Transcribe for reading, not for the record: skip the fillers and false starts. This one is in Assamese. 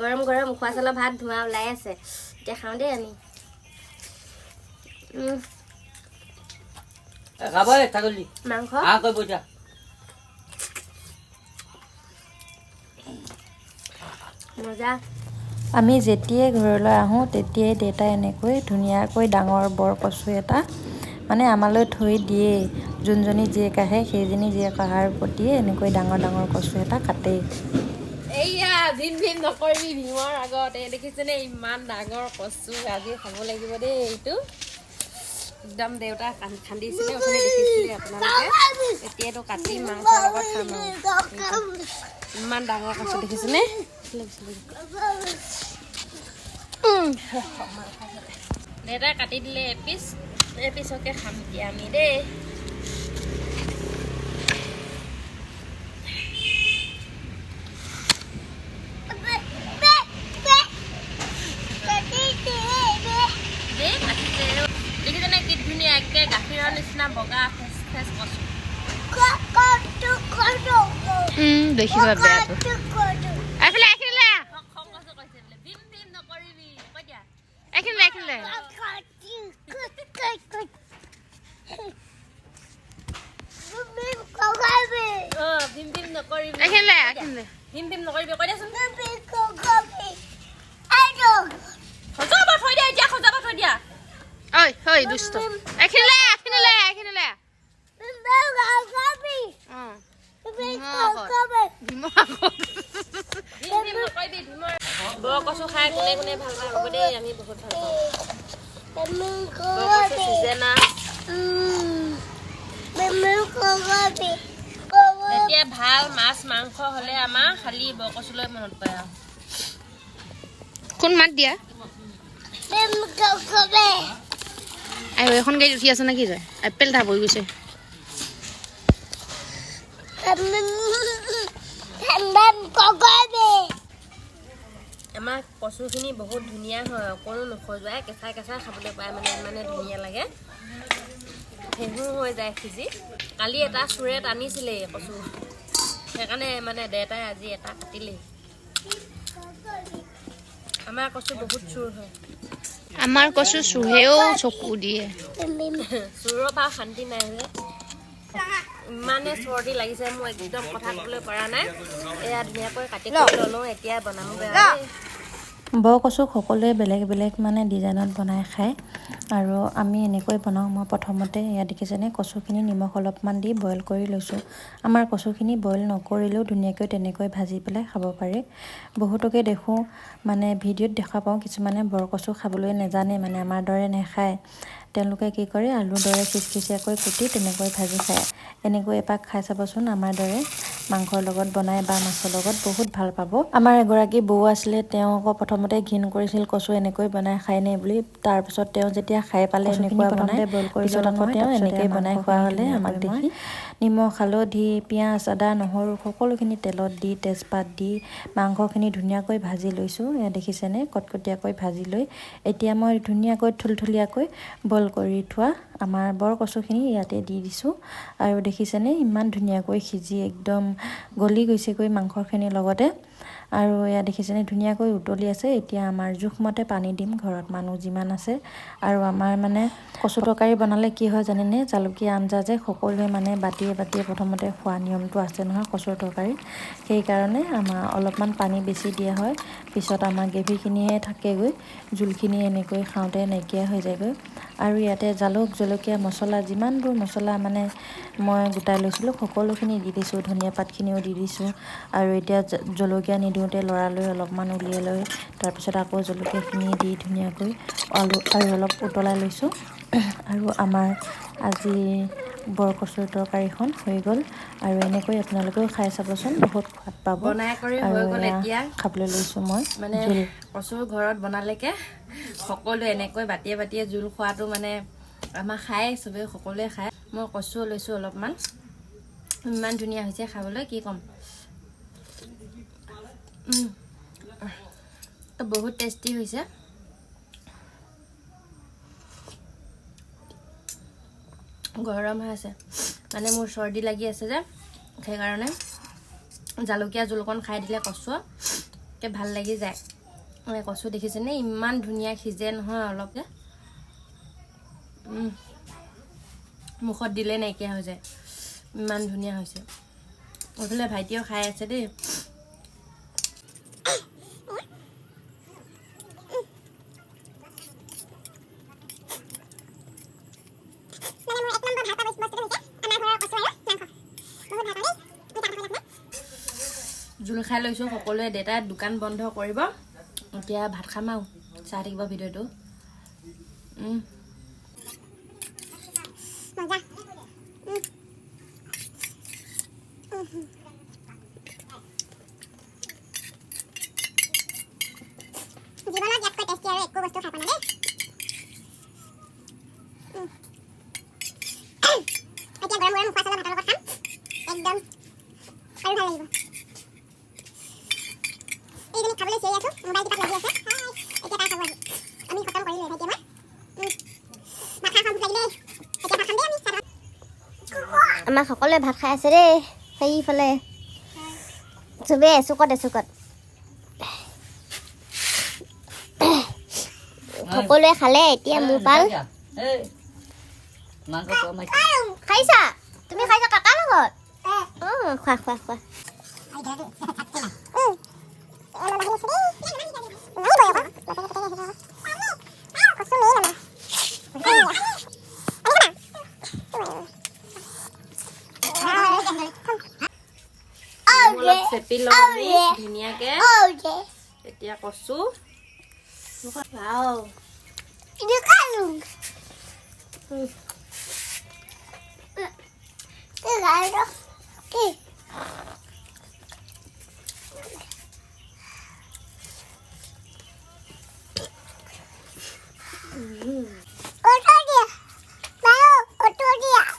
গৰম গৰম উখোৱা চাউলৰ ভাত, ধোঁৱা ওলাই আছে। এতিয়া খাওঁ দেই আমি। খাব ছাগলী। মাংস। আহ কৰিব এতিয়া। মজা। আমি যেতিয়াই ঘৰলৈ আহোঁ, তেতিয়াই দেউতাই এনেকৈ ধুনীয়াকৈ ডাঙৰ বৰ কচু এটা মানে আমালৈ থৈ দিয়েই। যোনজনী জীয়েক আহে, সেইজনী জীয়েক অহাৰ প্ৰতিয়ে এনেকৈ ডাঙৰ ডাঙৰ কচু এটা কাটেই। এইয়া ভীম ভীম নকৰিবি ভীমৰ আগত। এই দেখিছেনে, ইমান ডাঙৰ কচু, আজি খাব লাগিব দেই। এইটো একদম দেউতা খান্দিছিলে অথনি, দেখিছিলে আপোনালোকে। এতিয়াতো কাটি মাংসৰ লগত খাম আৰু। ইমান ডাঙৰ কচু দেখিছেনে? দেউতাই কাটি দিলে এপিচ, এপিচকে খাম এতিয়া আমি দেই। দেই কাটিছে, দেখিছেনে কি ধুনীয়া, একে গাখীৰৰ নিচিনা বগা ফেচ ফেচ কচু। দেখিবা বেয়াটো। এইফালে, এইখিনিলে আহ। খং কচু কৈছে বোলে, ভীম ভীম নকৰিবি কৈ দিয়া। এইখিনিলে, এইখিনিলে। অ, ভীম ভীম নকৰিবি। এইখিনিলে, এইখিনিলে। ভীম ভীম নকৰিবি কৈ দিয়াচোন। সজাব থৈ দিয়া, এতিয়া সজাব থৈ দিয়া। ঐ ঐ দুষ্ট, এইখিনিলে, এইখিনিলে, এইখিনিলে। অ, ভীমৰ আগত। ভীম ভীম নকৰিবি ভীমৰ। বৰ কচু খাই কোনে কোনে ভাল পায় হ'ব দেই? আমি বহুত ভাল পাওঁ বৰ কচু চিজেনা। এতিয়া ভাল মাছ মাংস হ'লে আমাৰ খালি বৰ কচুলৈ মনত পৰে আৰু। কোন মাত দিয়া? আই, এখন গাড়ীত উঠি আছে নেকি? তই এপেল এটা বৈ গৈছে। আমাৰ কচুখিনি বহুত ধুনীয়া হয়, অকণো নখজুৱাই, কেঁচাই কেঁচাই খাবলৈ পায়, মানে ইমানে ধুনীয়া লাগে। ফেহু হৈ যায় সিজি। কালি এটা চোৰে টানিছিলেই কচু, সেইকাৰণে মানে দেউতাই আজি এটা কাটিলেই। আমাৰ কচু বহুত চুৰ হয়। আমাৰ কচু চুহেও চকু দিয়ে। চোৰৰ পৰা শান্তি নাই যে। ইমানে চৰ্দি লাগিছে মোৰ, একদম কথা ক'বলৈ পৰা নাই। এয়া ধুনীয়াকৈ কাটি কৰি ল'লোঁ, এতিয়া বনামগৈ আৰু দেই। বৰ কচু সকলোৱে বেলেগ বেলেগ মানে ডিজাইনত বনাই খায় আৰু আমি এনেকৈ বনাওঁ। মই প্ৰথমতে ইয়াত দেখিছেনে, কচুখিনি নিমখ অলপমান দি বইল কৰি লৈছোঁ। আমাৰ কচুখিনি বইল নকৰিলেও ধুনীয়াকৈ তেনেকৈ ভাজি পেলাই খাব পাৰি। বহুতকে দেখোঁ, মানে ভিডিঅ'ত দেখা পাওঁ, কিছুমানে বৰ কচু খাবলৈ নাজানে, মানে আমাৰ দৰে নাখায়। তেওঁলোকে কি কৰে, আলুৰ দৰে খিচখিচীয়াকৈ কুটি তেনেকৈ ভাজি খায়। এনেকৈ এপাক খাই চাবচোন আমাৰ দৰে মাংসৰ লগত বনাই বা মাছৰ লগত, বহুত ভাল পাব। আমাৰ এগৰাকী বৌ আছিলে, তেওঁ আকৌ প্ৰথমতে ঘিণ কৰিছিল, কচু এনেকৈ বনাই খায়নে বুলি। তাৰপিছত তেওঁ যেতিয়া খাই পালে এনেকুৱা বনাই, পিছত আকৌ তেওঁ এনেকৈ বনাই খোৱা হ'লে আমাক দেখি। নিমখ, হালধি, পিঁয়াজ, আদা, নহৰু সকলোখিনি তেলত দি, তেজপাত দি মাংসখিনি ধুনীয়াকৈ ভাজি লৈছোঁ। এয়া দেখিছেনে, কটকটীয়াকৈ ভাজি লৈ এতিয়া মই ধুনীয়াকৈ থুলথুলীয়াকৈ বইল কৰি থোৱা আমাৰ বৰ কচুখিনি ইয়াতে দি দিছোঁ। আৰু দেখিছেনে, ইমান ধুনীয়াকৈ সিজি একদম গলি গৈছেগৈ মাংসখিনিৰ লগতে। আৰু এয়া দেখিছেনে, ধুনীয়াকৈ উতলি আছে। এতিয়া আমাৰ জোখমতে পানী দিম, ঘৰত মানুহ যিমান আছে। আৰু আমাৰ মানে কচু তৰকাৰী বনালে কি হয় জানেনে? জালুকীয়া আঞ্জা যে সকলোৱে মানে বাতিয়ে বাতিয়ে প্ৰথমতে খোৱা নিয়মটো আছে নহয় কচুৰ তৰকাৰীত, সেইকাৰণে আমাৰ অলপমান পানী বেছি দিয়া হয়। পিছত আমাৰ গ্ৰেভিখিনিহে থাকেগৈ, জোলখিনি এনেকৈ খাওঁতে নাইকিয়া হৈ যায়গৈ। আৰু ইয়াতে জালুক, জলকীয়া, মছলা, যিমানবোৰ মছলা মানে মই গোটাই লৈছিলোঁ, সকলোখিনি দি দিছোঁ। ধনিয়া পাতখিনিও দি দিছোঁ। আৰু এতিয়া জলকীয়া নিদিওঁতে লৰালৰি অলপমান উলিয়াই লৈ তাৰপিছত আকৌ জলকীয়াখিনি দি ধুনীয়াকৈ আলু আৰু অলপ উতলাই লৈছোঁ। আৰু আমাৰ আজি বৰকচুৰ তৰকাৰীখন হৈ গ'ল। আৰু এনেকৈ আপোনালোকেও খাই চাবচোন, বহুত সোৱাদ পাব। বনাই কৰি আৰু হৈ গ'ল। এয়া এতিয়া খাবলৈ লৈছোঁ মই মানে জোল। কচু ঘৰত বনালেকে সকলোৱে এনেকৈ বাতিয়ে বাতিয়ে জোল খোৱাটো মানে আমাৰ খায় চবেই, সকলোৱে খায়। মই কচু লৈছোঁ অলপমান। ইমান ধুনীয়া হৈছে খাবলৈ, কি ক'ম, বহুত টেষ্টি হৈছে। গৰম হৈ আছে, মানে মোৰ চৰ্দি লাগি আছে যে, সেইকাৰণে জালুকীয়া জোলকণ খাই দিলে কচু একে ভাল লাগি যায়। এই কচু দেখিছেনে ইমান ধুনীয়া সিজে নহয়, অলপ যে মুখত দিলে নাইকিয়া হৈ যায়, ইমান ধুনীয়া হৈছে। এইফালে ভাইটিয়েও খাই আছে দেই। জোল খাই লৈছোঁ সকলোৱে। দেউতাই দোকান বন্ধ কৰিব, এতিয়া ভাত খাম আৰু। চাই থাকিব ভিডিঅ'টো। আমাৰ সকলোৱে ভাত খাই আছে দেই। সেইফালে চবেই এচুকত এচুকত সকলোৱে খালে। এতিয়া মোৰ পাল। খাইছা তুমি? খাইছা কাকাৰ লগত? অঁ, খোৱা খোৱা খোৱা। অলপ চেপি লওঁ আমি ধুনীয়াকে এতিয়া কচু।